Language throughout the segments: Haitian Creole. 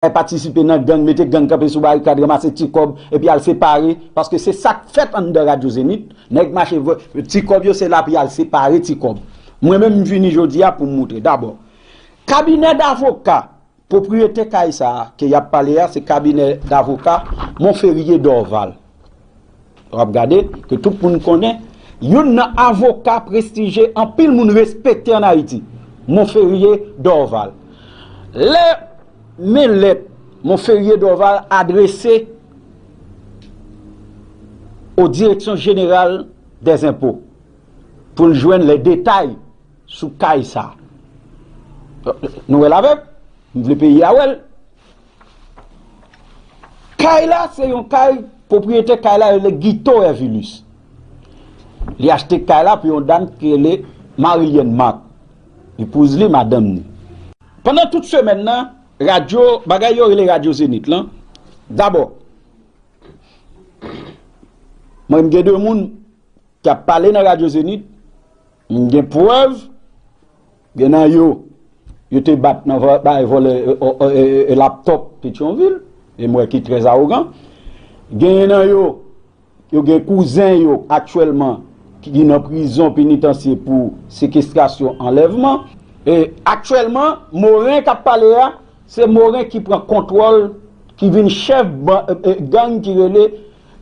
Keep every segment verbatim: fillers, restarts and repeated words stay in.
Kay patisipe nan gang, mete gang kanpe sou barikad, ranmase ti kòb, epi al separe, paske se sa k fèt anndan Radyo Zenith. Nèg mache vò-, ti kòb yo, se la pou y al separe ti kòb. Mwen menm, m vini jodi a pou m moutre. Dabò, kabinè davoka, pwopriyetè kay sa a ke y ap pale a, se kabinè davoka Monferrier Dorval. W ap gade ke tout moun konnen, youn nan avoka prestijye anpil moun respekte ann Ayiti, Monferrier Dorval. Lè men lèt Monferrier Dorval adrese aux directions générales des impôts pou l jwenn les détails sou kay sa. Nou wè l avè m? M vle peyi a wè l. Kay la, se yon kay, pwopriyetè kay la rele Guito Hervilus. Li achte kay la pou yon dam ki rele Marilyn Marc. Epouz li, madanm ni. Pandan tout semèn nan, radyo, bagay yo rele Radyo Zenith lan, dabò, mwen, m gen de moun k ap pale nan Radyo Zenith, m gen prèv, gen nan yo, yo te bat nan vò-, bay vòlè, e, e, e, e, laptop Petyonvil, e m wè ki trè awogan. Genyen nan yo, yo gen kouzen yo aktyèlman ki nan prizon penitansye pou sekestrasyon, anlèvman. E aktyèlman, Moren k ap pale a, se Moren ki pran kontwòl, ki vin chèf ban-, e, e, gang ki rele,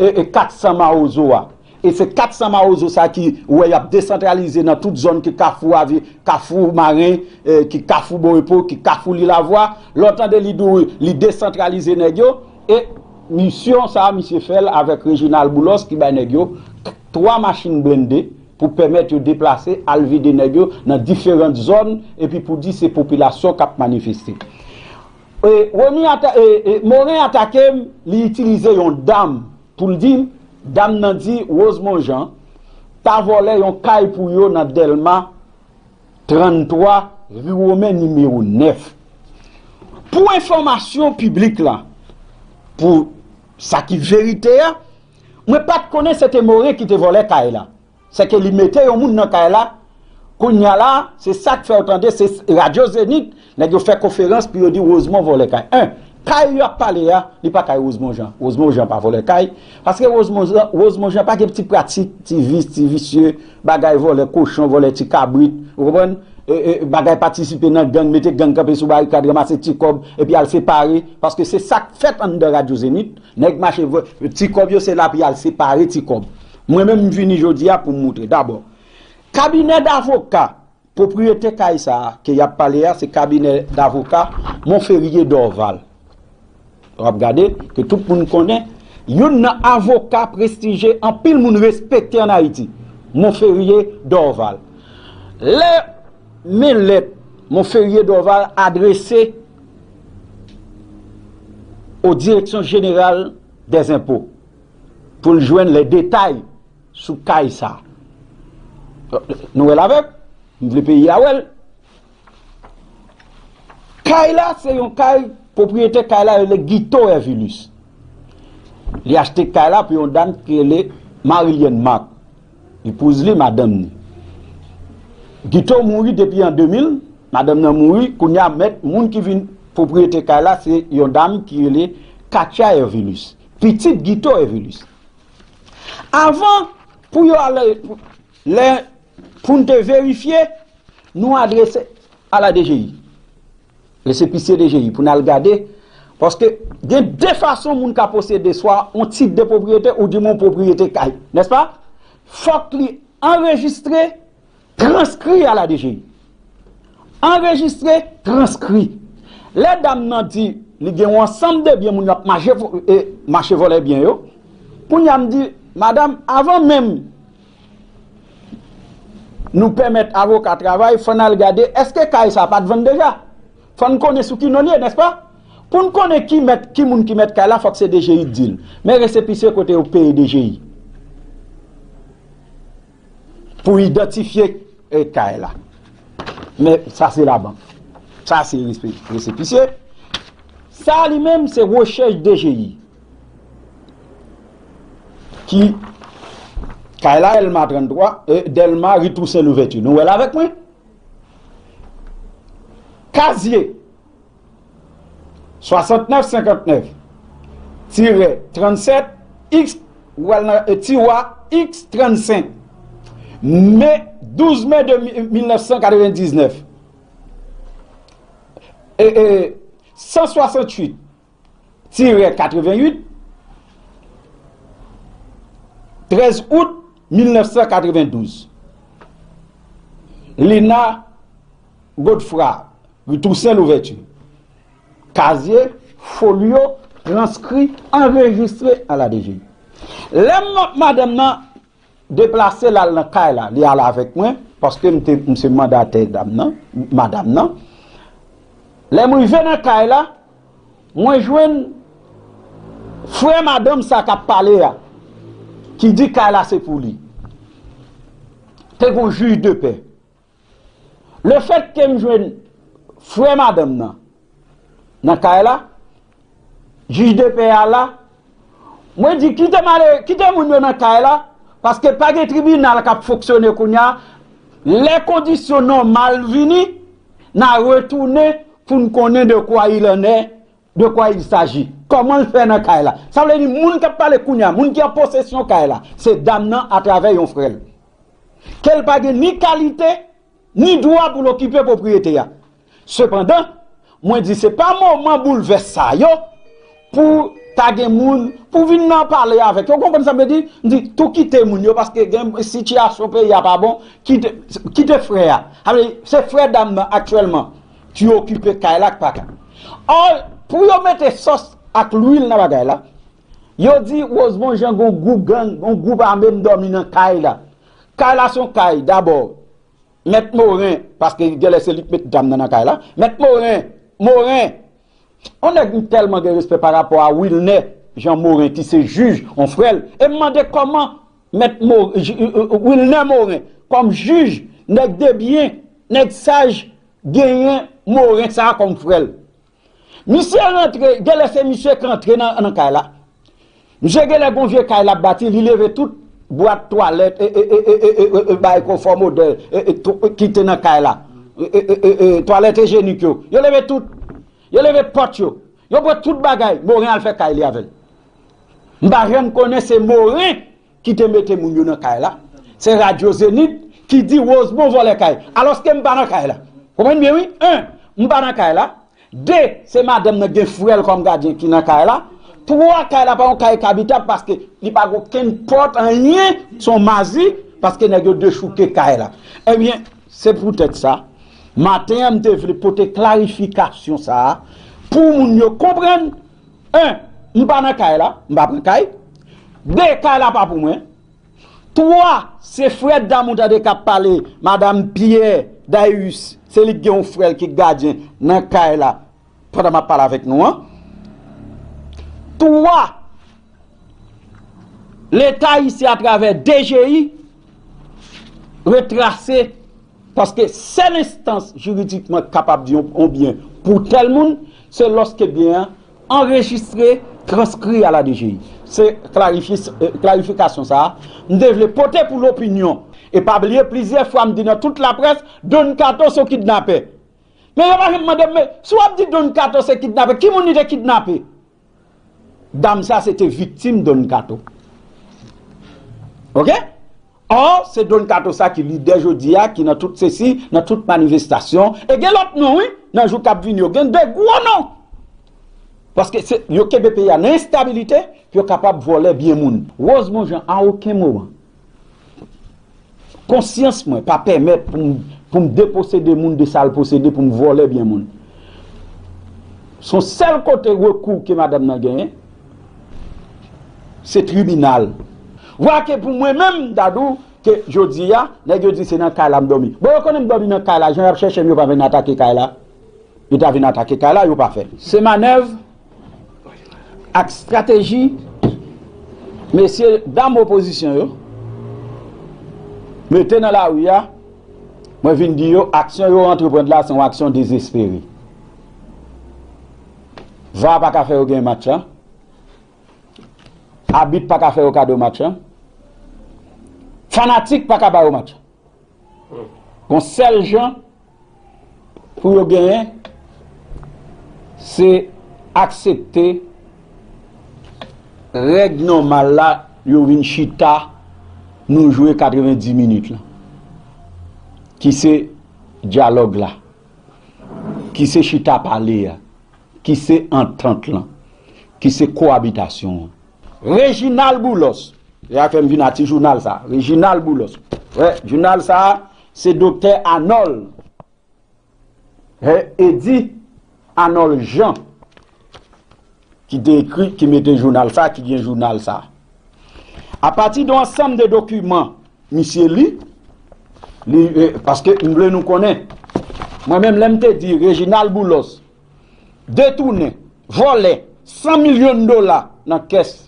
e, e, kat san Mawozo a. E se kat san Mawozo sa ki, ou wè, y ap desantralize nan tout zòn ki Kafou Avi-, Kafou Maren, e, ki Kafou Bon Repo, ki Kafou Lilavwa. Lè w tande li di w li desantralize nèg yo, e misyon sa a, misye fè l avèk Reginald Boulos ki bay nèg yo twa machin blende pou pèmèt yo deplase, al vide nèg yo nan diferan zòn, epi pou di se popilasyon k ap manifeste. E, Rony ata-, e, e, Moren atake m, li itilize yon dam pou l di m, dam nan di Rosemond Jean ta vòlè yon kay pou yo nan Dèlma tranntwa, ri Women nimewo nèf. Pou enfòmasyon piblik la, pou sa ki verite a, mwen pa t konnen se te Moren ki te vòlè kay la. Se ke li mete yon moun nan kay la. Kounye a la, se sa k fè w tande, se Radyo Zenith, nèg yo fè konferans pou yo di Rosemond vòlè kay. En, kay y ap pale a, li pa kay Rosemond Jean. Rosemond Jean pa vòlè kay. Paske Rosemond Jean, Rosemond Jean pa gen ti pratik, ti vis, ti visye, bagay vòlè kochon, vòlè ti kabrit, ou konprann? E, e, bagay patisipe nan gang, mete gang kanpe sou barikad, ranmase ti kòb, epi al separe, paske se sa k fèt anndan Radyo Zenith. Nèg mache vò-, ti kòb yo, se la pou y al separe ti kòb. Mwen menm, m vini jodi a pou m moutre. Dabò, kabinè davoka, pwopriyetè kay sa a ke y ap pale a, se kabinè davoka Monferrier Dorval. W ap gade ke tout moun konnen, youn nan avoka prestijye anpil moun respekte ann Ayiti, Monferrier Dorval. Lè men lèt Monferrier Dorval adrese aux directions générales des impôts pou l jwenn les détails sou kay sa. Nou wè l avè m? M vle peyi a wè l. Kay la, se yon kay, pwopriyetè kay la rele Guito Hervilus. Li achte kay la pou yon dam ki rele Marilyn Marc. Epouz li, madanm ni. Guito mouri depi an de mil, madanm nan mouri, kounye a mèt, moun ki vin pwopriyetè kay la, se yon dam ki rele Katia Hervilus, pitit Guito Hervilus. Avan, pou yo ale, lè, pou n te verifye, nou adrese a la D G I. Resepisye D G I, pou n al gade, paske gen de fason moun ka posede swa yon tit de pwopriyete ou di mwen pwopriyete kay, nèspa? Fòk li anrejistre, transkri a la D G I. Anrejistre, transkri. Lè dam nan di li gen yon ansanm de byen moun yo ap mache vo-, e, mache vòlè byen yo, kounye a m di, madanm, avan menm nou pèmèt avoka travay, fò n al gade èske kay sa pa t vann deja. Fò n konnen sou ki non l ye, nèspa? Pou n konnen ki mèt, ki moun ki mèt kay la, fòk se D G I t di l. Men resepisye kote yo peye D G I pou idantifye, e, kay la. Men sa se labank. Sa se respe-, resepisye. Sa li menm se rechèch D G I. Ki kay la, Dèlma tranntwa, e, Dèlma, ri Tousen Louvèti. Nou wè l avèk mwen? Kazye. swasantnèf senkantnèf tirè trannsèt, X, w al nan, e, tiwa X trannsenk. Me, douz me de mi-, mil nèf san katrevendiznèf. E, e, san swasanntuit tirè katreventuit, trèz out mil nèf san katrevendouz. Lina Godefroid, rue Toussaint Louverture. Kazye, folyo, transkri, anrejistre a la D G I. Lè m, madanm nan deplase l al nan kay la, li al avèk mwen, paske m te, m se mandatè dam nan, madanm nan. Lè m rive nan kay la, mwen jwenn frè madanm sa k ap pale a, ki di kay la se pou li. Te gon jij de pè. Lefètke m jwenn frè madanm nan nan kay la, jij de pè a la, mwen di, "Kite m ale, kite moun yo nan kay la, paske pa gen tribinal k ap fonksyone kounye a. Lè kondisyon nòmal vini, n a retounen pou n konnen de quoi il en est, de quoi il s'agit. Kòman l fè nan kay la?" Sa vle di, moun k ap pale kounye a, moun ki an posesyon kay la, se dam nan atravè yon frè l. Ke l pa gen ni kalite, ni dwa pou l okipe pwopriyete a. Sepandan, mwen di se pa moman boulvès sa yo pou ta gen moun pou vin nan pale avèk yo. Ou konprann sa m vle di? M di tou kite moun yo paske gen sitiyasyon peyi a pa bon. Kite, kite frè a. Sa vle di se frè dam nan aktyèlman ki okipe kay la k pa ka. Ò, pou yo mete sòs ak lwil nan bagay la, yo di Rosemond Jean gon gwoup gang, gon gwoup ame m dòmi nan kay la. Kay la se yon kay, dabò, Mèt Moren, paske genlè se li k met dam nan nan kay la. Mèt Moren, Moren, yon nèg m tèlman gen respè pa rapò a Wilner Jean Moren ki se jij, yon frè l. E m mande kòman Mèt Mo-, J-, Wilner Moren, kòm jij, nèg de byen, nèg saj, genyen Moren sa a kòm frè l. Misye rantre, genlè se misye k rantre nan, nan kay la. Misye genlè gon vye kay l ap bati, li leve tout bwat twalèt, e, e, bay konfò modèl, e, e, tw-, ki te nan kay la. E, e, e, e, e, twalèt ijyenik yo. Yo leve tout. Yo leve pòt yo. Yo pran tout bagay. Moren al fè kay li avè l. M pa janm konnen se Moren ki te mete moun yo nan kay la. Se Radyo Zenith ki di Rosemond vòlè kay. Alòske m pa nan kay la. Konprann byen, wi? En, m pa nan kay la. De, se madanm nan gen frè l kòm gadyen ki nan kay la. Twa, kay la pa yon kay k abitab paske li pa gen okenn pòt, anyen, se yon mazi, paske nèg yo dechouke kay la. Ebyen, se poutèt sa, maten an, m te vle pote klarifikasyon sa a pou moun yo konprann. En, m pa nan kay la, m pa pran kay. De, kay la pa pou mwen. Twa, se frè dam ou tande k ap pale, madanm Pierre Darius, se li k gen yon frè l ki gadyen nan kay la pandan m ap pale avèk nou an. Twa, Leta ayisyen atravè D G I retrase, paske sèl enstans jiridikman k kapab di yon, yon byen pou tèl moun, se lòske byen an anrejistre, transkri a la D G I. Se klarifis-, eh, klarifikasyon sa a m te vle pote pou lopinyon. E pa bliye, plizyè fwa m di nan tout laprès, Don Kato se yon kidnapè. Men yo pa janm mande m, men si w ap di Don Kato se kidnapè, ki moun li te kidnape? Dam sa se te viktim Don Kato. Oke? Ò, se Don Kato sa ki lidè jodi a, ki nan tout sesi, nan tout manifestasyon. E gen lòt non, wi, nan jou k ap vini yo. Gen de gwo non. Paske se, yo kenbe peyi a nan enstabilite, pou yo kapab vòlè byen moun. Rosemond Jean, a okenn moman, konsyans mwen pa pèmèt pou m, pou m deposede moun de sa l posede, pou m vòlè byen moun. Se yon sèl kote rekou ke madanm nan genyen, se tribinal. Vwake pou mwen menm, Dadou, ke jodi a, nèg yo di se nan kay la m dòmi. Bon, yo konnen m dòmi nan kay la, jan y ap chèche m, yo pa vin atake kay la. Yo ta vin atake kay la, yo pa fè. Se manèv ak estrateji mesye dam opozisyon yo mete nan lari a. Mwen vin di yo, aksyon yo antreprann la se yon aksyon dezespere. Va pa ka fè yo gen match la. Abit pa ka fè yo kado match la. Fanatik pa ka ba yo match la. Gon sèl jan pou yo genyen, se aksepte règ nòmal la, yo vin chita, nou jwe katrevenndis minit la, ki se dyalòg la, ki se chita pale a, ki se antant lan, ki se kowabitasyon an. Reginald Boulos, e sa fè m vin a ti jounal sa, Reginald Boulos. Wè, jounal sa, se Doktè Anòl, e, Edi Anòl Jean ki te ekri, ki mete jounal sa, ki gen jounal sa. Apati de yon ansanm de dokiman misye li, li, e, paske m vle nou konnen, mwen menm, lè m te di Reginald Boulos detounen, vòlè san milyon dola nan kès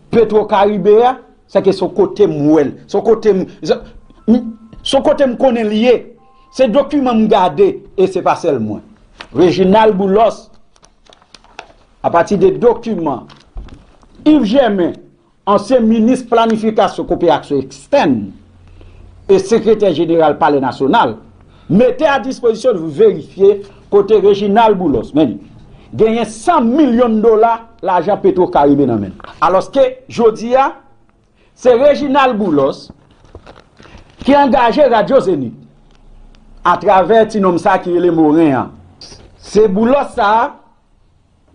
Petro Caribe a, se ke se yon kote m wè l, se yon kote m, se, m, se yon kote m konnen l ye. Se dokiman m gade, e se pa sèl mwen. Reginald Boulos, apati de dokiman Yves Germain, ansyen minis planifikasyon, koperasyon ekstèn, e sekretè jeneral Palè Nasyonal, mete a dispozisyon pou verifye kote Reginald Boulos, men li genyen san milyon dola lajan Petro Caribe nan men l. Alòske, jodi a, se Reginald Boulos ki angaje Radyo Zenith atravè ti nonm sa ki rele Moren an. Se Boulos sa a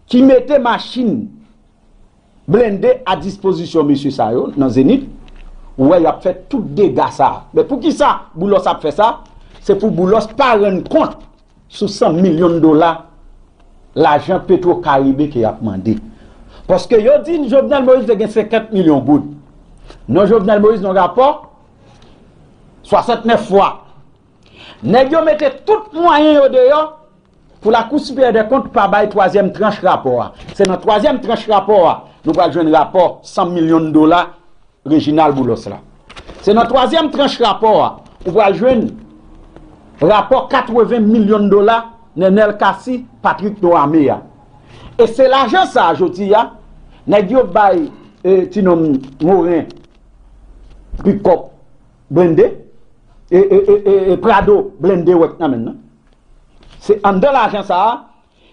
ki mete machin blende a dispozisyon mesye sa yo nan Zenith, ou wè y ap fè tout dega sa a. Men poukisa Boulos ap fè sa? Se pou Boulos pa rann kont sou san milyon dola lajan Petro Caribe ke y ap mande. Paske yo di Jovenel Moïse te gen senkant milyon goud. Non Jovenel Moïse nan rapò, swasantnèf fwa. Nèg yo mete tout mwayen yo deyò pou Lakou Siperyè dè Kont pa bay twazyèm tranch rapò a. Se nan twazyèm tranch rapò a nou pral jwenn rapò san milyon dola Reginald Boulos la. Se nan twazyèm tranch rapò a ou pral jwenn rapò katreven milyon dola Nenel Cassy, Patrick Noamé a. E se lajan sa a jodi a nèg yo bay, e, ti nonm Moren pikòp blende, e, e, e, e, e Prado blende wè k nan men l nan. Se anndan lajan sa a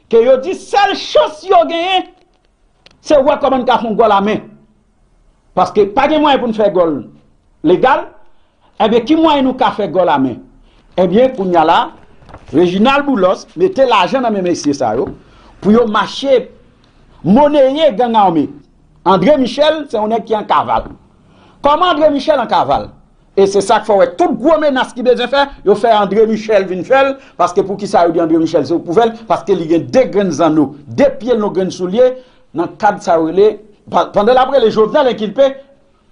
ke yo di sèl chans yo genyen, se wè kòman n ka fè yon gòl a men. Paske pa gen mwayen pou n fè gòl legal, ebyen ki mwayen nou ka fè gòl a men? Ebyen kounye a la, Reginald Boulos mete lajan nan men mesye sa yo pou yo mache moneye gang ame. André Michel se yon nèg ki an kaval. Kòman André Michel an kaval? E se sa k fè w wè tout gwo menas ki bezwen fè, yo fè André Michel vin fè l, paske poukisa yo di André Michel se ou k pou fè l? Paske li gen de grenn zanno, de pye l nan grenn soulye, nan kad sa yo rele, pa-, pandan l ap rele Jovenel enkilpe,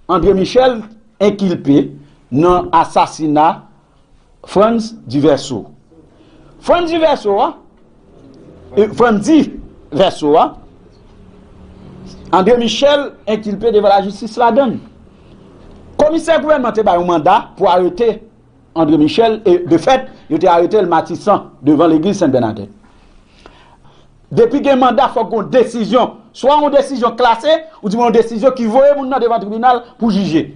André Michel enkilpe nan asasina Frantz Duverseau. Frantz Duverseau a, e, Frantz Duverseau a, André Michel enkilpe devan lajistis ladan l. Komisè gouvènman te bay yon manda pou arete André Michel, e de fèt, yo te arete l Matisan, devan legliz Sent Bènadèt. Depi gen manda, fòk gen yon desizyon. Swa yon desizyon klase, oudimwen yon desizyon ki voye moun nan devan tribinal pou jije.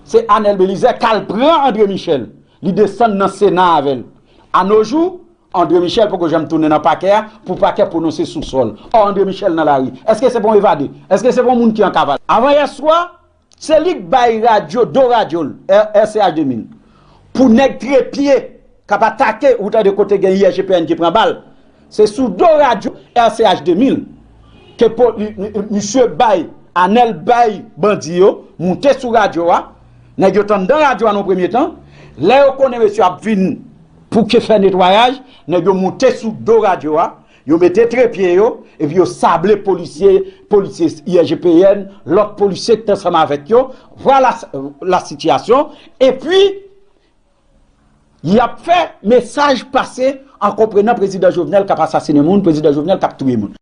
Se Anèl Belizè k al pran André Michel. Li desann nan Sena avè l. Anojou, André Michel poko janm tounen nan pakè a pou pakè pwononse sou sò l. Ò, André Michel nan lari. Èske se pa yon evade? Èske se pa yon moun ki an kaval? Avan yè swa, se li k bay radyo, do radyo l, R-, R C H de mil, pou nèg trepye k ap atake, ou tande kote gen I R G P N ki pran bal. Se sou do radyo R C H de mil ke po-, li, li, misye bay, Anèl bay bandi yo, moute sou radyo a. Nèg yo t anndan radyo a nan premye tan. Lè yo konnen mesye ap vin pou ke fè netwayaj, nèg yo moute sou do radyo a, yo mete trepye yo, epi yo sable polisye, polisye I R G P N, lòt polisye ki t ansanm avèk yo. Vwala s-, la sitiyasyon. Epi, y ap fè mesaj pase an konprenan prezidan Jovenel k ap asasinen moun, prezidan Jovenel k ap touye moun.